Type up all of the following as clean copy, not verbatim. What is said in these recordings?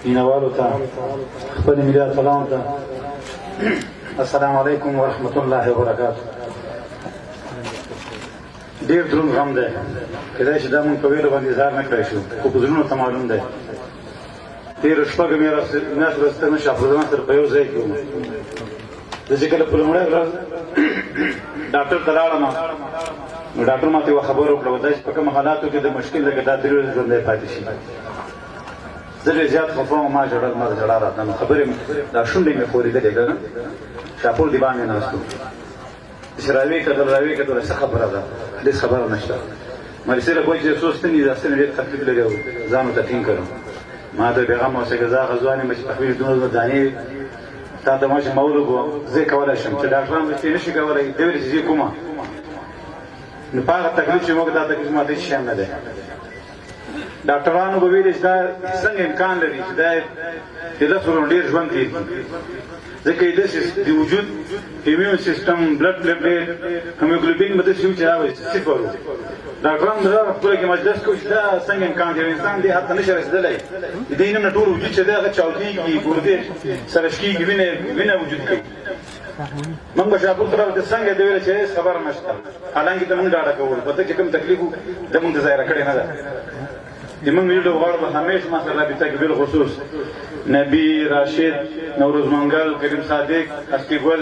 مینوالو ته، خپل ملي اتلانو ته، السلام علیکم ورحمت الله وبرکاته. ډېر دروند غم دی، کېدای شي دا موږ په ویلو باندې اظهار نه کړای شو، خو په زړونو ته معلوم دی. تېرو شپږو میاشتو ورځ ته مې شاپور سره په یو ځای کې وم. زه چې کله په لومړۍ ورځ ډاکټر ته لاړم، نو ډاکټر ماته یوه خبره وکړه، دا چې په کوم حالاتو کې د مشکل لکه دا 3 ورځې ژوندی پاتې شي. زه ډېر زیات خفه وم، ما ژړل، ما ژړا راتله، نو خبرې دا شونډې مې ښورېدلې. که نه شاپور دې باندې ناست و، چې راویې کتل، راویې کتل، څه خبره ده؟ هېڅ خبره نشته. مې صرف وایي چې څو ستنې، دا ستنې ډېر تکلیف لري او ځان ورته ټینګ کړم. ما ته بېغمه اوسه، که زه هغه ځوان یم چې په خپلې دومره دانې تا ته ما چې ما ولګو، زه کولی شم چې ډاکټران به چې نشي کولی. دی ویل چې زه کومه، نو په هغه تکلیف چې موږ دا تکلیف ماته هېڅ شی هم نه دی. ډاکټرانو به ویل چې دا څنګه امکان لري چې دا د 10 ورځو ډېر ژوند تېر کړي، ځکه یې داسې د وجود immune system، blood platelet، haemoglobin به داسې وي چې دا به صفر و. ډاکټران به خپله کې مجلس کوي چې دا څنګه امکان دی، انسان دې حد ته نه شي رسېدلی. د دې نن ټول وجود چې دی هغه چاودېږي، ګردې سره شکېږي، وینه وجود کوي. موږ به شاپور ته راغلو، څنګه؟ دی ویل چې هېڅ خبره نشته، حالانکه ته موږ ډاډه کولو، په ته چې کوم تکلیف و ده موږ ته ظاهره کړې نه ده. د موږ ملي لوبغاړو به همېش ما سره رابطه کې، بالخصوص نبی راشد، نوروز منګل، کریم صادق، اسکی ګل،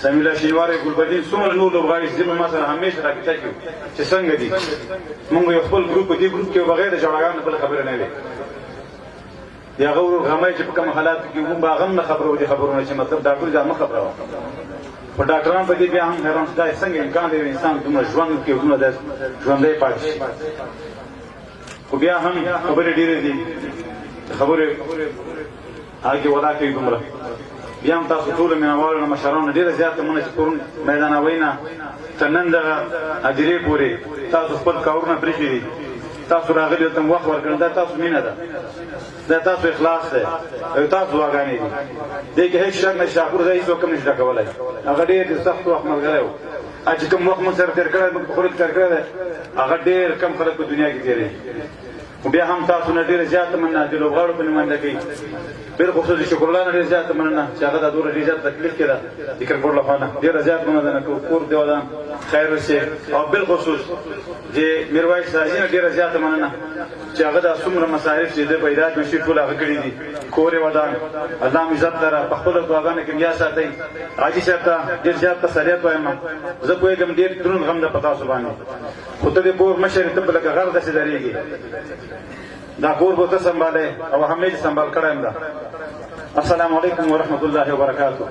سمیع الله شینواری، ګلبدین، څومره نور لوبغاړي چې ما سره همېش رابطه کې چې څنګه دي. موږ یو خپل ګروپ، دې ګروپ کې بغیر د ژړاګانو بل خبره نه وي. د هغه ورور غمی چې په کوم حالاتو کې موږ به هغه هم نه خبرو، دې خبرونه چې مطلب ډاکټر دا مه خبروه. خو ډاکټران په دې بیا هم حیران شو، دا څنګه امکان دی انسان دومره ژوند وکړي او دومره داسې ژوندی پاتې شي؟ خو بیا هم خبرې ډېرې دي، خبرې هغه کې ولا کوي دومره. بیا هم تاسو ټولو مینهوالو نه، مشرانو ډېره زیاته مننه چې پرون میدان وینا تر نن دغه هدیرې پورې تاسو خپل کارونه پرېښي دي، تاسو راغلي، ته وخت ورکړ. دا تاسو مینه ده، دا تاسو اخلاص ده او تاسو دعاګانې دي. دې کې هیڅ شک نشته، شاپور ځای هیڅوک هم نشي کولای. هغه ډېر د سخت وخت ملګری و، چې کوم وخت موږ سره تېر کړی، موږ په خوله کې تېر کړی دی، هغه ډېر کم خلک په دنیا کې تېروي. خو بیا هم تاسو نه ډېره زیاته مننه، د لوبغاړو په نمایندګۍ، بالخصوص د شکر الله نه ډېره زیاته مننه چې هغه دا دومره ډېر زیات تکلیف کې ده. د کرکټ لخوا نه ډېره زیاته مننه کوم، کور دې ودان، خیر اوسې. او بالخصوص د میرویس سازي نه ډېره زیاته مننه چې هغه دا څومره مصارف چې د پیدا کړي شي ټول هغه کړي دي. کور یې ودان، الله مو عزت لره، په خپلو دعاګانو کې بیا ساتئ. حاجي صاحب ته ډېر زیات تسلیت وایم. زه پوهېږم ډېر دروند غم ده په تاسو باندې، خو ته د کور مشر، ته به لکه غر داسې درېږي. دا کور به ته سمبالې او همېش سمبال کړی هم ده. السلام علیکم ورحمت الله وبرکاته.